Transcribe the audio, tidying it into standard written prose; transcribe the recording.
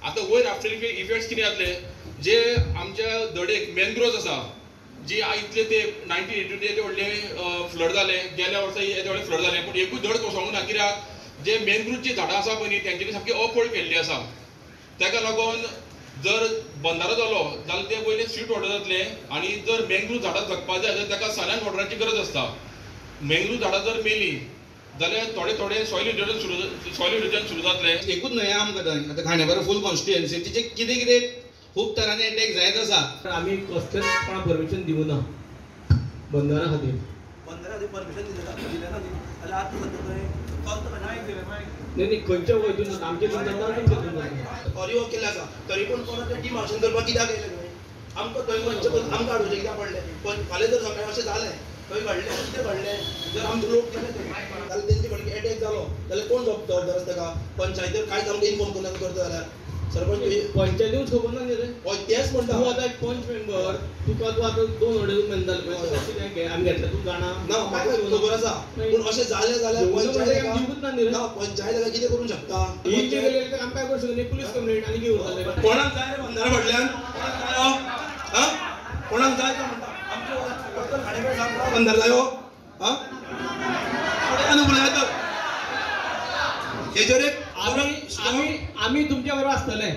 आतां वयर after effects कितें जातले जे आमच्या धडेक मॅनग्रोव्स आसा जी इतले ते 1982 येदे व्हडले फ्लड जाले, गेल्या वर्सा येदे व्हडले फ्लड जाले, पूण एकूय धड कोसळूंक ना. कित्याक जे मॅनग्रोवची झाडां आसा पळय न्ही तेंच्यांनी सामकी अपहोल्ड केल्ली आसा. ताका लागून जर बंदारो जालो जाल्यार ते पयलीं स्वीट वॉटर जातले आनी जर मॅनग्रोव झाडां जगपाक जाय जाल्यार ताका सलायन वॉटराची गरज आसता. मॅनग्रोव झाडां जर मेली जाल्यार थोडे थोडे सॉयल इरोजन सुरू जातले. एकूच न्हय आमकां थंय आतां खांडेपार फूल कॉन्स्टिट्युएन्सी तिचे कितें कितें खूब तरांनी एटॅक जायत आसा. आमी कसलेच कोणाक परमिशन दिवना ना बंदारा खातीर. बंदारा खातीर परमिशन दिलें ना जाल्यार आतां सद्या थंय चलता. न्ही न्ही खंयच्या हितून आमचे हितून जाता तुमच्या हितून जाता ऑरी वर्क केल्लें आसा तरी पूण कोणा तें डिमार्शन करपाक कित्याक येयलें थंय आमकां थंय वचचें आमकां हाडोवचें कित्याक पडलें. पण फाल्यां जर सकाळीं अशें जालें थंय घडलें कितें घडलें जर आमचो लोक गेले थंय जाल्यार तेंचे कडेन एटॅक जालो जाल्यार कोण जबाबदार आसा ताका? पंचायतीर कांयच आमकां इन्फॉर्म करना करता जाल्यार सरपंच पंचायतीकूच खबर ना न्ही रे. हय तेंच म्हणटा. तूं आतां एक पंच मेंबर, तुका तूं आतां 2-2.5 म्हयने जाले आमी घेतले, तूं जाणा ना म्हाका खबर आसा. पूण अशें जालें जाल्यार पंचायत ना न्ही रे. ना पंचायत कितें करूंक शकता? इलिगल आमी काय करूंक शकना? पुलीस कंप्लेंट आनी कितें उरतलें? कोणाक जाय रे बंदारा फाटल्यान? कोणाक जाय? आं कोणाक जाय तो म्हणटा आमचे खांडेपार बंदार जायो. आं उलयता हेजेर एक आमी आमी तुमच्या बरोबर आसतले.